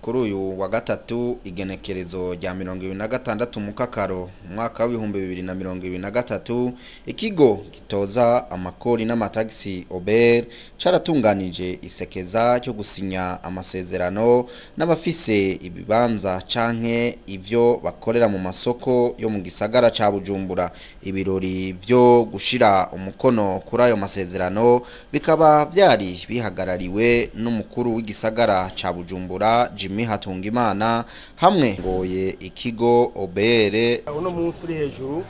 Kuri uyu wa gatatu, igenekerezo rya 26 Mukakaro umwaka wa 2023, ikigo gitoza amakori n'amatagisi OBR caratunganije isekeza cyo gusinya amasezerano n'abafise ibibanza canke ivyo bakorera mu masoko yo mu gisagara ca Bujumbura. Ibirori vyo gushira umukono kuri ayo masezerano bikaba vyari bihagarariwe n'umukuru w'igisagara ca Bujumbura, Jimmy Hatungimana, hamwe ngoye ikigo OBR. Uno munsi uri hejuru,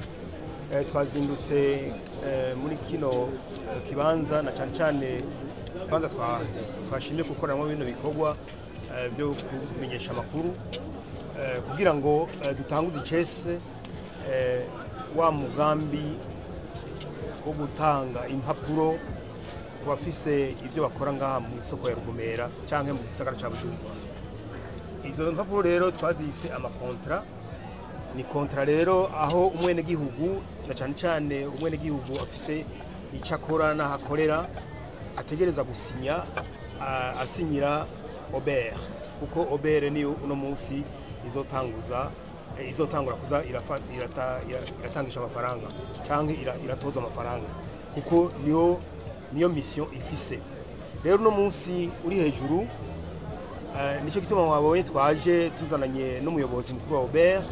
twazindutse muri kino kibanza, na cyane cyane kibanza twashimye gukoreramo bino bikorwa byo kumenyesha amakuru, kugira ngo dutanguze icese wa mugambi wo gutanga impapuro ku bafise ivyo bakora ngaha mu isoko ya Ruvumera canke mu gisagara ca Bujumbura. Izo mpapuro rero twazise amakontra. Ni kontra rero aho umwenegihugu, na cyane cyane umwenegihugu afise icyo akora n'aho akorera, ategereza gusinya, asinyira OBR, kuko OBR niyo uno munsi izotanguza izotangura kuza iratangisha amafaranga cyangwa iratoza amafaranga, kuko niyo mission ifise. Rero uno munsi uri hejuru, nicyo gituma mwabonye twaje tuzananye n'umuyobozi mukuru wa OBR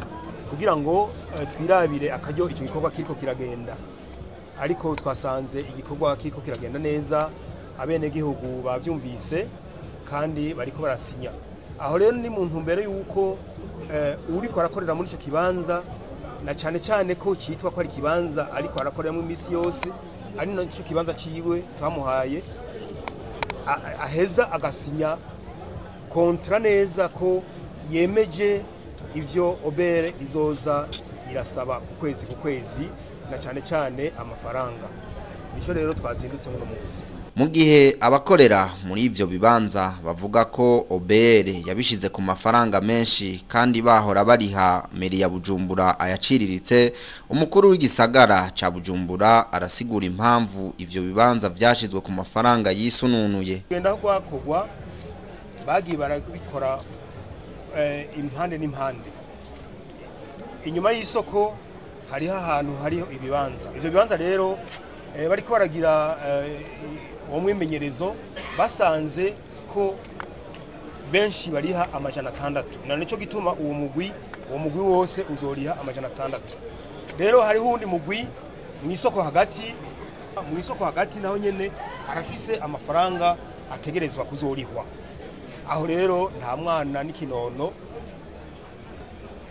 kugira ngo twirabire akaryo icyo gikorwa kiriko kiragenda. Ariko twasanze igikorwa kiriko kiragenda neza, abenegihugu bavyumvise kandi bariko barasinya. Aho rero ni mu ntumbero y'uko uriko arakorera muri icyo kibanza, na cyane cyane ko cyitwa ko ari ikibanza ariko arakoreramo iminsi yose, ari nacyo kibanza ciwe twamuhaye, aheza agasinya kontra neza ko yemeje ivyo OBR izoza irasaba ku kwezi ku kwezi, na cyane cyane amafaranga. Nico rero twazindutse muno munsi. Mu gihe abakorera muri ivyo bibanza bavuga ko OBR yabishize ku mafaranga menshi kandi bahora bariha meri ya Bujumbura ayaciriritse, umukuru w'igisagara ca Bujumbura arasigura impamvu ivyo bibanza vyashizwe ku mafaranga yisununuye. Genda rwakorwa, bagiye barabikora impande n'impande. Inyuma y'isoko hariho ahantu hariho ibibanza. Ivyo bibanza rero, bariko baragira uwo mwimenyerezo, basanze ko benshi bariha 600, na nico gituma uwo mugwi wose uzoriha 600. Rero hariho uwundi mugwi mu isoko hagati. Mu isoko hagati naho nyene harafise amafaranga ategerezwa kuzorihwa. Aho rero nta mwana n'ikinono,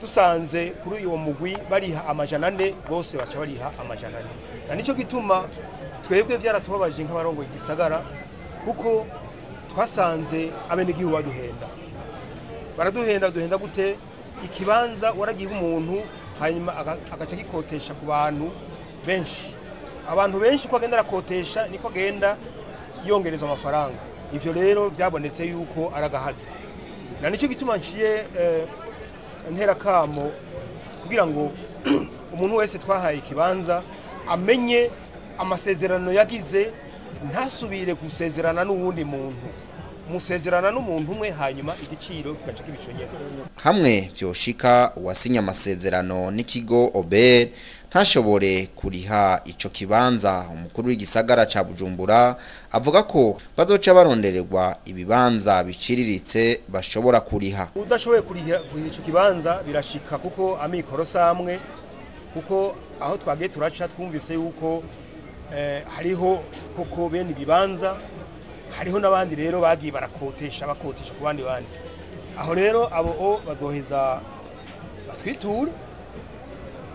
dusanze kuri uwo mugwi bariha 400, bose baca bariha 400. Na nico gituma twebwe vyaratubabaje nk'abarongoye igisagara, kuko twasanze abenegihugu baduhenda, baraduhenda. Duhenda gute? Ikibanza waragiha umuntu, hanyuma agaca agikotesha ku bantu benshi. Abantu benshi uko agenda arakotesha niko agenda yongereza amafaranga. Ivyo rero vyabonetse yuko aragahaze, na nico gituma nciye ntera kamo kugira ngo umuntu wese twahaye ikibanza amenye amasezerano yagize, ntasubire gusezerana n'uwundi muntu. Musezerana n'umuntu umwe, hanyuma igiciro kigaca kibico nyene. Hamwe vyoshika uwasinya amasezerano n'ikigo OBR ntashobore kuriha ico kibanza, umukuru w'igisagara ca Bujumbura avuga ko bazoca barondererwa ibibanza biciriritse bashobora kuriha. Udashoboye kuriha ico kibanza, birashika, kuko amikoro samwe, kuko aho twagiye turaca twumvise yuko hariho koko bene ibibanza, hariho n'abandi rero bagiye barakotesha, bakotesha ku bandi. Aho rero abo o bazoheza batwiture.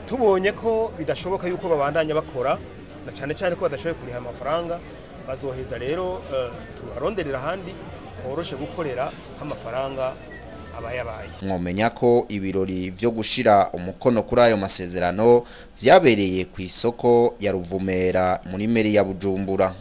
Tubonye ko bidashoboka yuko babandanya bakora, na cyane cyane ko badashoboye kuriha amafaranga, bazoheza rero tubaronderera ahandi horoshe gukorera amafaranga abayabaye. Mwomenya ko ibirori vyo gushira umukono kuri ayo masezerano vyabereye ku isoko ya Ruvumera muri meri ya Bujumbura.